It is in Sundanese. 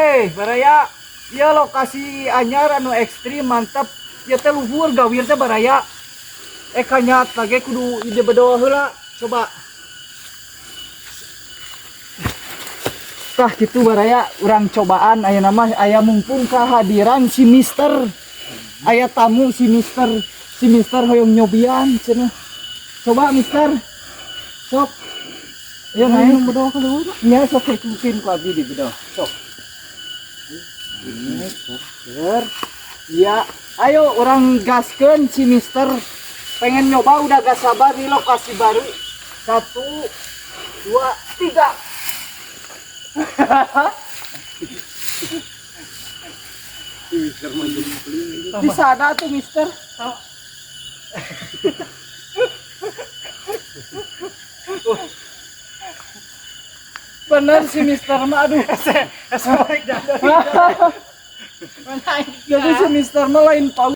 Oke, baraya. Ieu lokasi anyar anu ekstrim mantap. Ieu teh luhur gawir teh, baraya. Eh, kanyat lagi kudu ide bedoa heula. Coba. Tah gitu, baraya, urang cobaan aya nama aya mumpung kehadiran si Mister. Aya tamu si Mister. Si Mister hoyong nyobian cenah. Coba, Mister. Sok. Ayo naik bedoa ke luhur. Nya sok ikutin ku abdi di bedoa. Sok. Mister. Ya, ayo urang gaskeun, si Mister. Pengen nyoba, udah gak sabar di lokasi baru. Satu, dua, tiga. Di sana tuh, Mister. Bener si Mister mah, aduh. Jadi si Mister mah lain paus.